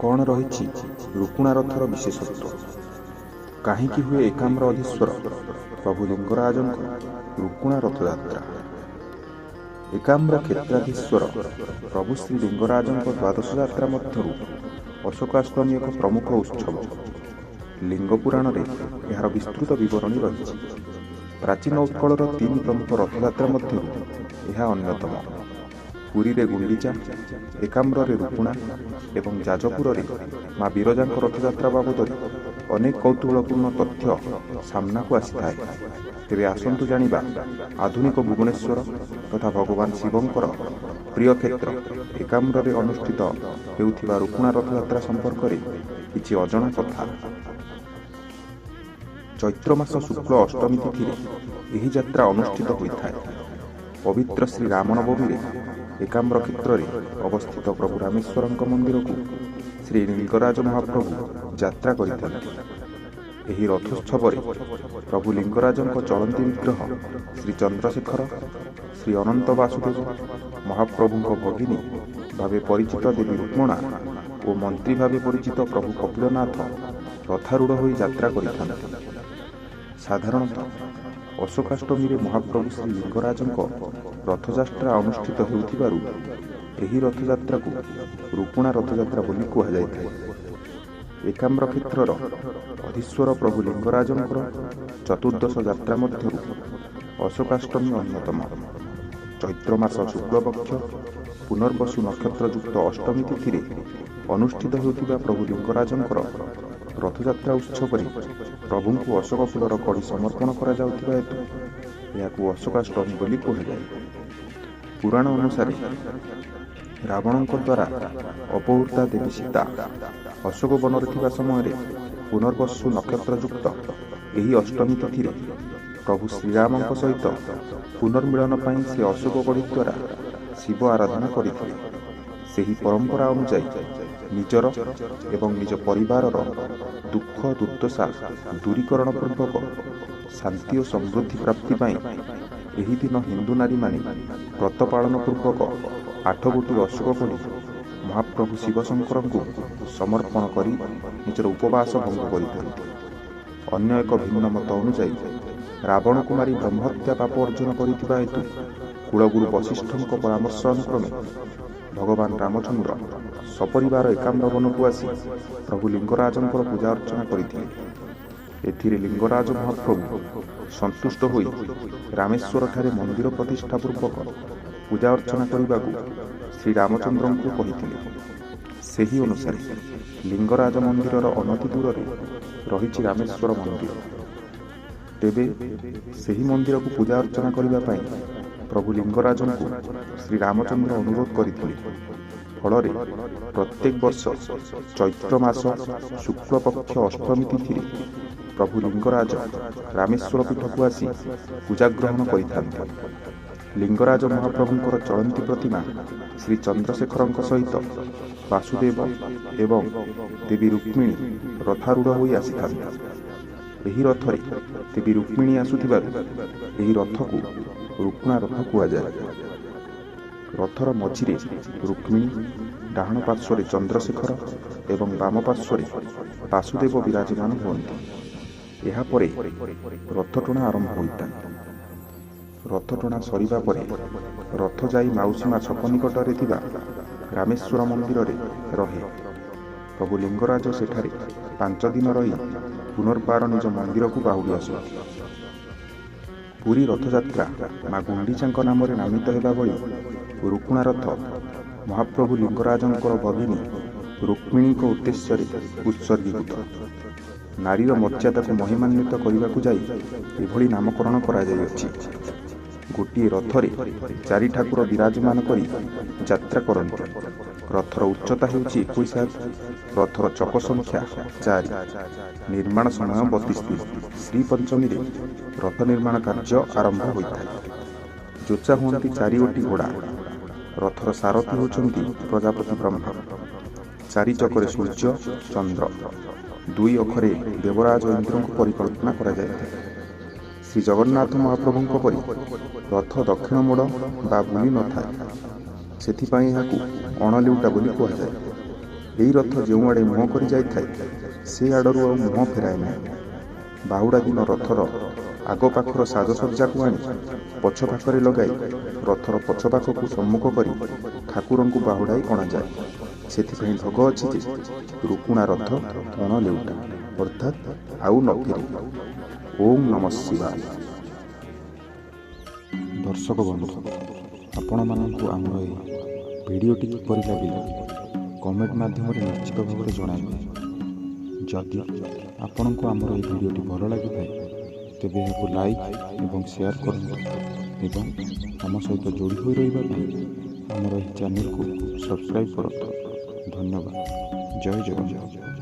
କ'ଣ ରହିଛି ରୁକୁଣା ରଥର ବିଶେଷତ୍ୱ? କାହିଁକି ହୁଏ ଏକାମ୍ର ଅଧୀଶ୍ୱର ପ୍ରଭୁ ଲିଙ୍ଗରାଜଙ୍କ ରୁକୁଣା ରଥଯାତ୍ରା? ଏକାମ୍ର କ୍ଷେତ୍ରାଧୀଶ୍ୱର ପ୍ରଭୁ ଶ୍ରୀ ଲିଙ୍ଗରାଜଙ୍କ ଦ୍ୱାଦଶ ଯାତ୍ରା ମଧ୍ୟରୁ ଅଶୋକାଷ୍ଟମୀ ଏକ ପ୍ରମୁଖ ଉତ୍ସବ। ଲିଙ୍ଗ ପୁରାଣରେ ଏହାର ବିସ୍ତୃତ ବିବରଣୀ ରହିଛି। ପ୍ରାଚୀନ ଉତ୍କଳର ତିନି ପ୍ରମୁଖ ରଥଯାତ୍ରା ମଧ୍ୟରୁ ଏହା ଅନ୍ୟତମ। ପୁରୀରେ ଗୁଣ୍ଡିଚା, ଏକାମ୍ରରେ ରୁକୁଣା ଏବଂ ଯାଜପୁରରେ ମା ବିରଜାଙ୍କ ରଥଯାତ୍ରା ବାବଦରେ ଅନେକ କୌତୁହଳପୂର୍ଣ୍ଣ ତଥ୍ୟ ସାମ୍ନାକୁ ଆସିଥାଏ। ତେବେ ଆସନ୍ତୁ ଜାଣିବା ଆଧୁନିକ ଭୁବନେଶ୍ୱର ତଥା ଭଗବାନ ଶିବଙ୍କର ପ୍ରିୟ କ୍ଷେତ୍ର ଏକାମ୍ରରେ ଅନୁଷ୍ଠିତ ହେଉଥିବା ରୁକୁଣା ରଥଯାତ୍ରା ସମ୍ପର୍କରେ କିଛି ଅଜଣା କଥା। ଚୈତ୍ର ମାସ ଶୁକ୍ଳ ଅଷ୍ଟମୀ ତିଥିରେ ଏହି ଯାତ୍ରା ଅନୁଷ୍ଠିତ ହୋଇଥାଏ। ପବିତ୍ର ଶ୍ରୀ ରାମନବମୀରେ ଏକାମ୍ର କ୍ଷେତ୍ରରେ ଅବସ୍ଥିତ ପ୍ରଭୁ ରାମେଶ୍ୱରଙ୍କ ମନ୍ଦିରକୁ ଶ୍ରୀ ଲିଙ୍ଗରାଜ ମହାପ୍ରଭୁ ଯାତ୍ରା କରିଥାନ୍ତି। ଏହି ରଥୋତ୍ସବରେ ପ୍ରଭୁ ଲିଙ୍ଗରାଜଙ୍କ ଚଳନ୍ତି ବିଗ୍ରହ ଶ୍ରୀ ଚନ୍ଦ୍ରଶେଖର, ଶ୍ରୀ ଅନନ୍ତ ବାସୁଦେବ, ମହାପ୍ରଭୁଙ୍କ ଭଗିନୀ ଭାବେ ପରିଚିତ ଦେବୀ ରୁକ୍ମଣା ଓ ମନ୍ତ୍ରୀ ଭାବେ ପରିଚିତ ପ୍ରଭୁ କପିଳନାଥ ରଥାରୂଢ଼ ହୋଇ ଯାତ୍ରା କରିଥାନ୍ତି। ସାଧାରଣତଃ ଅଶୋକାଷ୍ଟମୀରେ ମହାପ୍ରଭୁ ଶ୍ରୀ ଲିଙ୍ଗରାଜଙ୍କ ରଥଯାତ୍ରା ଅନୁଷ୍ଠିତ ହେଉଥିବାରୁ ଏହି ରଥଯାତ୍ରାକୁ ରୁକୁଣା ରଥଯାତ୍ରା ବୋଲି କୁହାଯାଇଥାଏ। ଏକାମ୍ର କ୍ଷେତ୍ରର ଅଧୀଶ୍ୱର ପ୍ରଭୁ ଲିଙ୍ଗରାଜଙ୍କର ଚତୁର୍ଦ୍ଦଶ ଯାତ୍ରା ମଧ୍ୟରୁ ଅଶୋକାଷ୍ଟମୀ ଅନ୍ୟତମ। ଚୈତ୍ର ମାସ ଶୁକ୍ଳପକ୍ଷ ପୁନର୍ବସୁ ନକ୍ଷତ୍ରଯୁକ୍ତ ଅଷ୍ଟମୀ ତିଥିରେ ଅନୁଷ୍ଠିତ ହେଉଥିବା ପ୍ରଭୁ ଲିଙ୍ଗରାଜଙ୍କର ରଥଯାତ୍ରା ଉତ୍ସବରେ ପ୍ରଭୁଙ୍କୁ ଅଶୋକ ଫୁଲର କଢ଼ି ସମର୍ପଣ କରାଯାଉଥିବା ହେତୁ ଏହାକୁ ଅଶୋକାଷ୍ଟମୀ ବୋଲି କୁହାଯାଏ। ପୁରାଣ ଅନୁସାରେ ରାବଣଙ୍କ ଦ୍ୱାରା ଅପହୃତା ଦେବୀ ସୀତା ଅଶୋକ ବନରେ ଥିବା ସମୟରେ ପୁନର୍ବସୁ ନକ୍ଷତ୍ରଯୁକ୍ତ ଏହି ଅଷ୍ଟମୀ ତିଥିରେ ପ୍ରଭୁ ଶ୍ରୀରାମଙ୍କ ସହିତ ପୁନର୍ମିଳନ ପାଇଁ ସେ ଅଶୋକ କଢ଼ି ଦ୍ୱାରା ଶିବ ଆରାଧନା କରିଥିଲେ। ସେହି ପରମ୍ପରା ଅନୁଯାୟୀ ନିଜର ଏବଂ ନିଜ ପରିବାରର ଦୁଃଖ ଦୁର୍ଦ୍ଦଶା ଦୂରୀକରଣ ପୂର୍ବକ ଶାନ୍ତି ଓ ସମୃଦ୍ଧି ପ୍ରାପ୍ତି ପାଇଁ ଏହି ଦିନ ହିନ୍ଦୁ ନାରୀମାନେ ବ୍ରତ ପାଳନ ପୂର୍ବକ 8 ଗୋଟି ଅଶୋକ କଢ଼ି ମହାପ୍ରଭୁ ଶିବଶଙ୍କରଙ୍କୁ ସମର୍ପଣ କରି ନିଜର ଉପବାସ ଭଙ୍ଗ କରିଥାନ୍ତି। ଅନ୍ୟ ଏକ ଭିନ୍ନ ମତ ଅନୁଯାୟୀ ରାବଣ କୁମାରୀ ବ୍ରହ୍ମହତ୍ୟା ପାପ ଅର୍ଜନ କରିଥିବା ହେତୁ କୁଳଗୁରୁ ବଶିଷ୍ଠଙ୍କ ପରାମର୍ଶ ଅନୁକ୍ରମେ ଭଗବାନ ରାମଚନ୍ଦ୍ର ସପରିବାର ଏକାମ୍ର ବନକୁ ଆସି ପ୍ରଭୁ ଲିଙ୍ଗରାଜଙ୍କର ପୂଜା ଅର୍ଚ୍ଚନା କରିଥିଲେ। ଏଥିରେ ଲିଙ୍ଗରାଜ ମହାପ୍ରଭୁ ସନ୍ତୁଷ୍ଟ ହୋଇ ରାମେଶ୍ୱରଠାରେ ମନ୍ଦିର ପ୍ରତିଷ୍ଠା ପୂର୍ବକ ପୂଜା ଅର୍ଚ୍ଚନା କରିବାକୁ ଶ୍ରୀରାମଚନ୍ଦ୍ରଙ୍କୁ କହିଥିଲେ। ସେହି ଅନୁସାରେ ଲିଙ୍ଗରାଜ ମନ୍ଦିରର ଅନତି ଦୂରରେ ରହିଛି ରାମେଶ୍ୱର ମନ୍ଦିର। ତେବେ ସେହି ମନ୍ଦିରକୁ ପୂଜା ଅର୍ଚ୍ଚନା କରିବା ପାଇଁ ପ୍ରଭୁ ଲିଙ୍ଗରାଜଙ୍କୁ ଶ୍ରୀରାମଚନ୍ଦ୍ର ଅନୁରୋଧ କରିଥିଲେ। ଫଳରେ ପ୍ରତ୍ୟେକ ବର୍ଷ ଚୈତ୍ର ମାସ ଶୁକ୍ଳପକ୍ଷ ଅଷ୍ଟମୀ ତିଥିରେ ପ୍ରଭୁ ଲିଙ୍ଗରାଜ ରାମେଶ୍ୱର ପୀଠକୁ ଆସି ପୂଜା ଗ୍ରହଣ କରିଥାନ୍ତି। ଲିଙ୍ଗରାଜ ମହାପ୍ରଭୁଙ୍କର ଚଳନ୍ତି ପ୍ରତିମା ଶ୍ରୀ ଚନ୍ଦ୍ରଶେଖରଙ୍କ ସହିତ ବାସୁଦେବ ଏବଂ ଦେବୀ ରୁକ୍ମିଣୀ ରଥାରୂଢ଼ ହୋଇ ଆସିଥାନ୍ତି। ଏହି ରଥରେ ଦେବୀ ରୁକ୍ମିଣୀ ଆସୁଥିବାରୁ ଏହି ରଥକୁ ରୁକୁଣା ରଥ କୁହାଯାଏ। ରଥର ମଝିରେ ରୁକ୍ମିଣୀ, ଡାହାଣ ପାର୍ଶ୍ୱରେ ଚନ୍ଦ୍ରଶେଖର ଏବଂ ବାମ ପାର୍ଶ୍ୱରେ ବାସୁଦେବ ବିରାଜମାନ ହୁଅନ୍ତି। ଏହାପରେ ରଥଟଣା ଆରମ୍ଭ ହୋଇଥାଏ। ରଥଟଣା ସରିବା ପରେ ରଥ ଯାଇ ମାଉସୀ ମା ଛକ ନିକଟରେ ଥିବା ରାମେଶ୍ୱର ମନ୍ଦିରରେ ରହେ। ପ୍ରଭୁ ଲିଙ୍ଗରାଜ ସେଠାରେ 5 ଦିନ ରହି ପୁନର୍ବାର ନିଜ ମନ୍ଦିରକୁ ବାହୁଡ଼ି ଆସନ୍ତି। ପୁରୀ ରଥଯାତ୍ରା ମା ଗୁଣ୍ଡିଚାଙ୍କ ନାମରେ ନାମିତ ହେବା ଭଳି ରୁକୁଣା ରଥ ମହାପ୍ରଭୁ ଲିଙ୍ଗରାଜଙ୍କର ଭଗିନୀ ରୁକ୍ମିଣୀଙ୍କ ଉଦ୍ଦେଶ୍ୟରେ ଉତ୍ସର୍ଗୀକୃତ। ନାରୀର ମର୍ଯ୍ୟାଦାକୁ ମହିମାନ୍ୱିତ କରିବାକୁ ଯାଇ ଏଭଳି ନାମକରଣ କରାଯାଇଅଛି। ଗୋଟିଏ ରଥରେ 4 ଠାକୁର ବିରାଜମାନ କରି ଯାତ୍ରା କରନ୍ତି। ରଥର ଉଚ୍ଚତା ହେଉଛି 21 ହାତ, ରଥର ଚକ ସଂଖ୍ୟା 4, ନିର୍ମାଣ ସମୟ 32 ଦିନ। ଶ୍ରୀ ପଞ୍ଚମୀରେ ରଥ ନିର୍ମାଣ କାର୍ଯ୍ୟ ଆରମ୍ଭ ହୋଇଥାଏ। ଯୋଚା ହୁଅନ୍ତି 4 ଗୋଟି ଘୋଡ଼ା। ରଥର ସାରଥୀ ହେଉଛନ୍ତି ପ୍ରଜାପତି ବ୍ରହ୍ମା। 4 ଚକରେ ସୂର୍ଯ୍ୟ ଚନ୍ଦ୍ର, 2 ଅଖରେ ଦେବରାଜ ଇନ୍ଦ୍ରଙ୍କୁ ପରିକଳ୍ପନା କରାଯାଇଥାଏ। ଶ୍ରୀ ଜଗନ୍ନାଥ ମହାପ୍ରଭୁଙ୍କ ପରି ରଥ ଦକ୍ଷିଣ ମୋଡ଼ ବା ବୁଲି ନଥାଏ, ସେଥିପାଇଁ ଏହାକୁ ଅଣଲେଉଟା ବୋଲି କୁହାଯାଏ। ଏହି ରଥ ଯେଉଁଆଡ଼େ ମୁହଁ କରି ଯାଇଥାଏ, ସେ ଆଡ଼ରୁ ଆଉ ମୁହଁ ଫେରାଏ ନାହିଁ। ବାହୁଡ଼ା ଦିନ ରଥର ଆଗ ପାଖର ସାଜସଜ୍ଜାକୁ ଆଣି ପଛ ପାଖରେ ଲଗାଇ ରଥର ପଛ ପାଖକୁ ସମ୍ମୁଖ କରି ଠାକୁରଙ୍କୁ ବାହୁଡ଼ାଇ ଅଣାଯାଏ। ସେଥିପାଇଁ ଢଗ ଅଛି ଯେ ରୁକୁଣା ରଥ ଅଣ ଲେଉଟା, ଅର୍ଥାତ୍ ଆଉ ନ ଫେରେ। ଓଁ ନମଃ ଶିବାୟ। ଦର୍ଶକ ବନ୍ଧୁ, ଆପଣମାନଙ୍କୁ ଆମର ଏହି ଭିଡ଼ିଓଟି କିପରି ଲାଗିଲା କମେଣ୍ଟ ମାଧ୍ୟମରେ ନିଶ୍ଚିତ ଭାବରେ ଜଣାଇବେ। ଯଦି ଆପଣଙ୍କୁ ଆମର ଏହି ଭିଡ଼ିଓଟି ଭଲ ଲାଗିଥାଏ, ତେବେ ଏହାକୁ ଲାଇକ୍ ଏବଂ ସେୟାର କରନ୍ତୁ ଏବଂ ଆମ ସହିତ ଯୋଡ଼ି ହୋଇ ରହିବା ପାଇଁ ଆମର ଏହି ଚ୍ୟାନେଲକୁ ସବସ୍କ୍ରାଇବ୍ କରନ୍ତୁ। ଧନ୍ୟବାଦ। ଜୟ ଜଗନ୍ନାଥ।